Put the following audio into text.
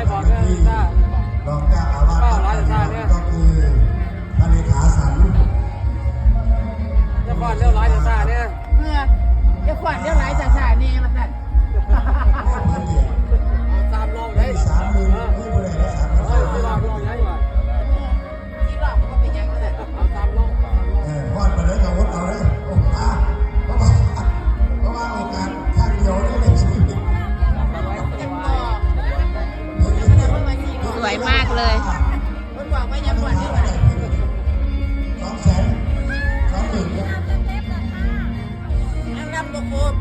ບອກເດີ ທີ່ ເຈົ້າ ລອງເຈົ້າອາວາສ ເຈົ້າຫຼາຍເຈົ້າຊາເດີ ກໍຄືພະເລຂາສັນ ຢ່າຟ້ອນເດີຫຼາຍເຈົ້າຊາເດີ ເມື່ອ ຢ່າຟ້ອນເດີຫຼາຍເຈົ້າຊາແດ່ວ່າຊັ້ນ ໂອ້ຍ ເພິ່ນເດ ເອົາສາມລອບເດ້ ສາມໝື່ນ ເອີ ມີຜູ້ໃດລະສາມລອບ ເອີ ສາມລອບ ລອບໃຫຍ່ວ່າ ທີ່ລອບກໍເປັນຫຍັງກໍໄດ້ ເອົາສາມລອບ ເອີ ຮອດປານໃດກໍອົດເອົາເດີ ໂອ້ ອ່າ ເພາະວ່າ ເພາະວ່າໂອກາດຄັ້ງດຽວໃນຊີວິດ ສວຍມາກເລີຍ ເພິ່ນບອກວ່າຢ່າບວດເດ້ ສອງແສນ ສອງໝື່ນ ຍັງນັບບໍ່ຄົບ